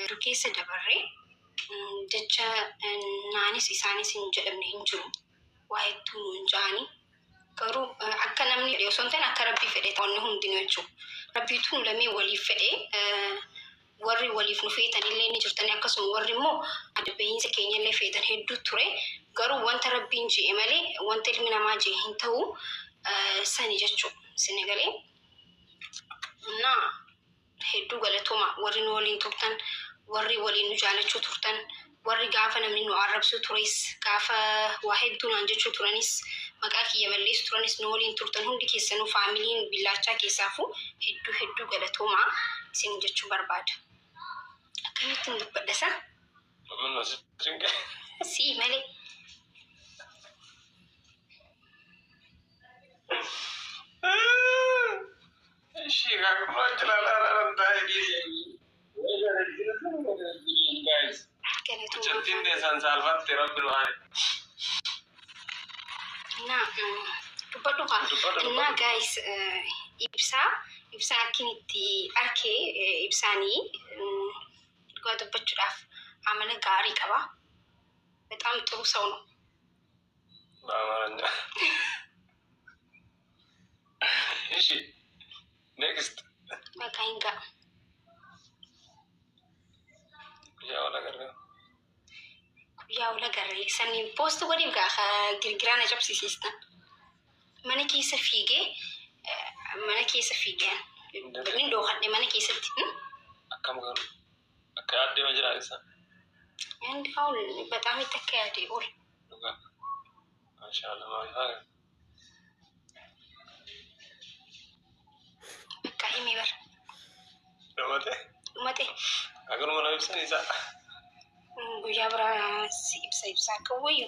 Hedduu keessa dabarre, jecha naanis isaanis hin jedhamne hin jiru. Waa hedduu nuun ja'ani. Garuu akka namni fedhe osoo hin ta'in akka Rabbi fedhe wanni hundinuu jechuudha. Rabbiitu nu lameen waliif fedhe, warri waliif nu feetanillee ni jirtani, akkasuma warri immoo adda bahiinsa keenyallee feetan hedduu ture. Garuu wanta Rabbiin je'e malee wanta ilmi namaa je'e hin ta'u sani jechuudha. Isin galee? Innaa hedduu galatoomaa warri nu waliin turtan, warri waliin nu jaalachuu turtan, warri gaafa namni nu arrabsuu tures, gaafa waa hedduu naan jechuu turanis, maqaa kiyya balleessu turanis nu waliin turtan hundi keessanuu, faamiliin billaachaa keessaafuu hedduu hedduu galatoomaa isin jechuu barbaada. Akkamittiin dubbadha sa? Minno si cinqe. Sii malee. Ishii kakuma Guys. Galatoomaa. Mucattiin teessan saalfatte rabbi nu haa. Na dubbadhu kaa. Dubbadhu, እና dubbadhu. Guys, ibsaa ibsaa akkin itti arkee ibsaanii dhugaa dubbachuudhaaf amala gaarii qaba. በጣም ጥሩ ሰው ነው። በአማርኛ እሺ next. በቃ ይንጋ። Guyyaa wal agarra. Guyyaa wal agarre saniin post godhiif gaa girgiraa na cabsisiistan. Mana keessa fiigee, mana keessa fiigee inni dhookadhe mana keessatti. Akkam garuu akka yaaddee ma jira isa? Inni በጣም itti yaade ol. Dhugaa. Maashaallah maal Bakka himi bar. Dhumate. Dhumate. Agaruma nama ibsan isaa. Guyyaa biraa si ibsa, ibsa akka wayyu.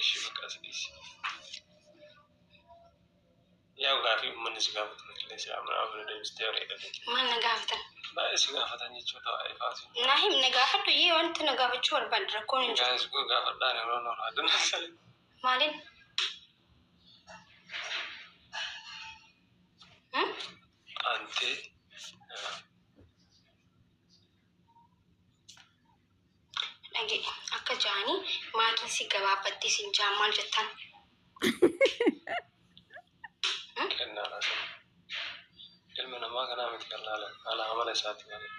Ishii bakka as dhiisi. Yaa gaafii uummanni si gaafatu qilleensi amana deebistee bareeda. Maal na gaafatan? Baay'ee si gaafatan jechuudha waa'ee faasii. Naa him, na gaafadhu yee, wanta na gaafachuu barbaadu rakkoon hin jiru. Gaafis gaafadhaan yeroo noonu addunyaa. Maaliin? Antee Dhage akka ja'anii maakiin si gabaabbattee sin ja'an maal jettan? Kennaa laata. Ilma namaa kanaa miti kan laalan haala amala isaati malee.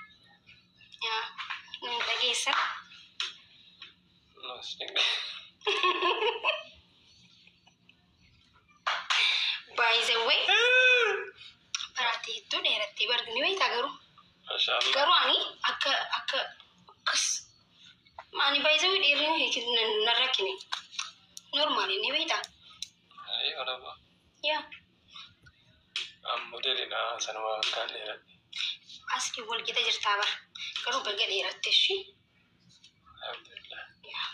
Yaa nun dhageessan. No, By the way, baraatee hedduu dheerattee barni beektaa garuu. Maashaallah. Garuu ani akka akkas ani by the way dheerinni narra rakkine. Normal ni beektaa? Ayii olaba. Yaa. Modeelidha sanuma akkaan dheeradhe. Asli wal qixa jirtaa bara. Garuu baga dheeratte ishii. Alhamdulillah. Yaa.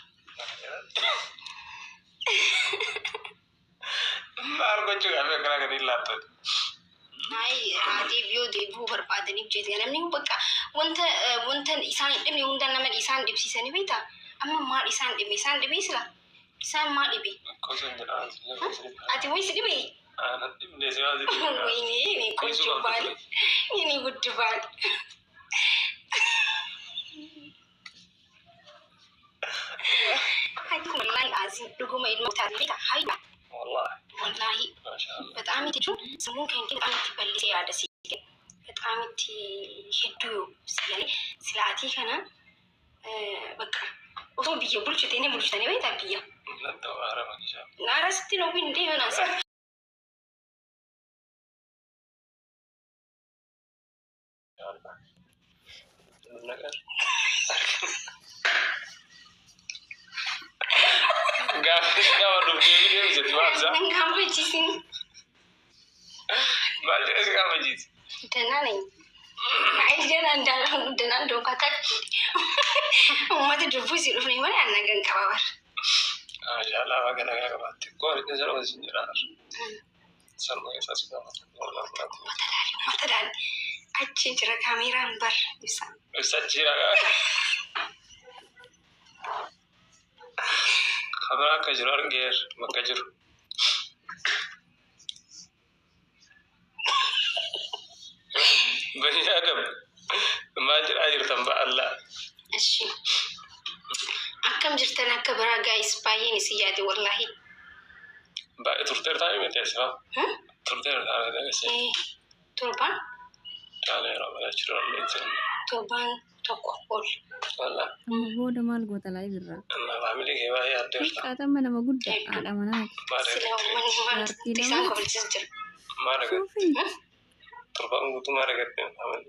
Maal gochuu gaaffii akkanaa gadi hin laattooti. Ay, deebi'uu deebi'uu barbaadaniif jeeti. Namni bakka wanta isaan hin dhibne hunda nama isaan dhibsiisanii beektaa? Amma maal isaan dhibe? Isaan dhibee sila? Isaan maal dhibe? Lakkoofsa hin jedhaa. Ati wayi si dhibee? Aanan dhibne si waa si dhibne. ወይኔ የኔ ቆንጆ ባል፣ የኔ ውድ ባል። Wallahi azim dhuguma ilma taate beektaa? Hayya. Wallahi. Wallahi. Maashaallah. በጣም jechuun sammuun keenya በጣም itti bal'isee yaada si በጣም itti hedduu si galee silaatii kana bakka osoo biyya bulchite ni bulchitanii beektaa biyya. Nan ta'u haara makishaa. Naara sitti noo hin deemanaa. Maashaallah. Naqar. Gaaffii si gaafadhuuf deebii deebiseti maal isaa? Nan gaafachiisin. Maal jedhee si gaafachiisi? ደህና ነኝ። አይ ደህና እንዳለ ደህና እንደሆንኩ አታውቅም። Uummata dubbuu si dhufne malee annan qaba bara. Maashaallah baga nagaa qabaatte. Koo ani sanuma sin jedhaa. Sanuma keessaa si gaafatu. Uummata laali, uummata laali. Achi jira kaameeraan bar ibsa. Ibsa jira. Kameraa akka jiru argeer bakka jiru. Bani Adam maal jedhaa jirtan ba'allaa? Ishi. Akkam jirtan akka biraa guys, baay'een isin yaade wallaahi. Baay'ee turteertaa miti asirraa? Turteertaa miti. Torbaan Taanee yeroo mana jiru jiru. 1 torban ol. Wallah. Amma booda maal goota live irraa? Amma family kee baay'ee yaaddeerta. Xiqqaatama nama guddaa haadha manaati. Maal Sila argatte? uummanni maal Jaartii isaan lama. kofalchiisu jira. Maal argatte? Suufii. Torban guutuu maal argatte family?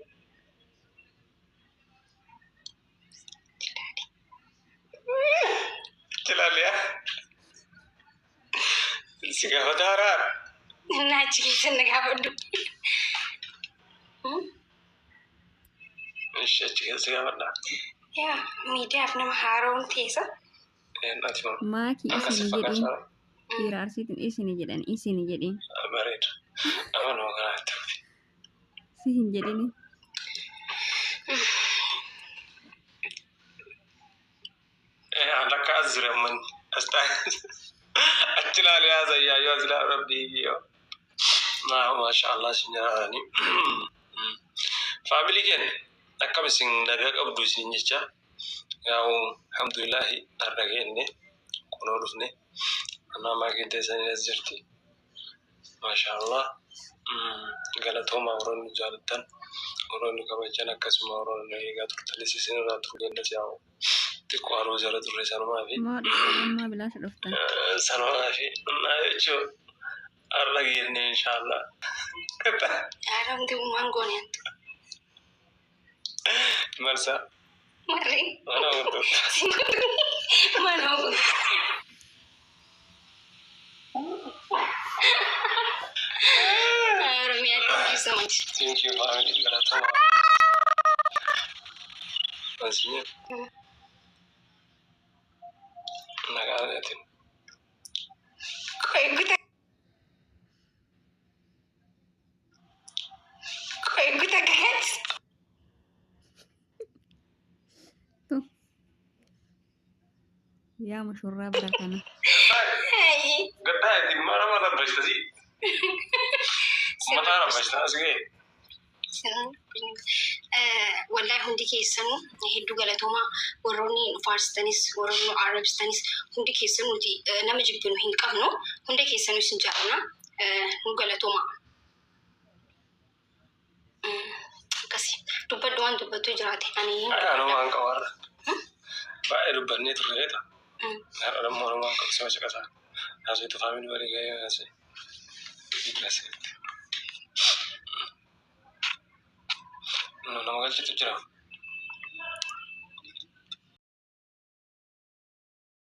Ilaaliyaa. Si gaafata haaraa. Innaa achi keessa na gaafadhu. Ishee achi keessa si gaafadha. Yaa miidiyaaf nama haaroon teessa. Ati moo? Maakii Akkas isini jedheen. fakkaata. Dhiira arsiitiin isini jedhan isini jedheen. Bareeda. Amanuma kanaatti. Si hin jedhini. Lakka as jira amman. As taa'e. Achi ilaalee haasayyaa yoo as ilaalu rabbii yoo. Maasha Allah isin jiraatani. Family keenya akkam isin nagaa qabdu isin jecha. Yaa'u alhamdulillahi har'a geenne kunoo dhufne. Annaa maakiin teessanii as jirti. Maasha Allah. Galatooma warroonni jaalattan, warroonni kabajan, akkasuma warroonni eegaa turtanis isin irraa turre yaa'u. Xiqqoo haruu jala turre sanumaa fi Maa dhuftan ammaa bilaasha dhuftan? Sanumaa fi naa jechuun har'a geenne inshaallah. Haaromti uumaan goone antu. Marsaa. Marreen. Mana gurgurta. Mana gurgurta. Oromiyaa, thank you so much. Thank you, family. Galatoomaa. Ansinya. Nagaa ta'eetiin. Qoy guta. Qoy guta guys. Tu. Yaa mushurraa bara kana. Ayyi. Gaddaa ittiin mara mara rabbashta si. Mataa rabbashta as ga'e. Wallahi hundi keessanuu hedduu galatoomaa, warroonni nu faarsitanis, warroonni nu arrabsitanis, hundi keessan nuti nama jibbinu hin qabnu, hunda keessanuu isin jaallanna, nu galatoomaa. Akkasi dubbadhu, waan dubbattu jiraate ani hin Har'a waan qabu har'a. Baay'ee dubbannee turreeta. Har'a immoo waan qabu sama caqasaa. Haasawaitu family walii gahee haasawai. Nama galchitu jira.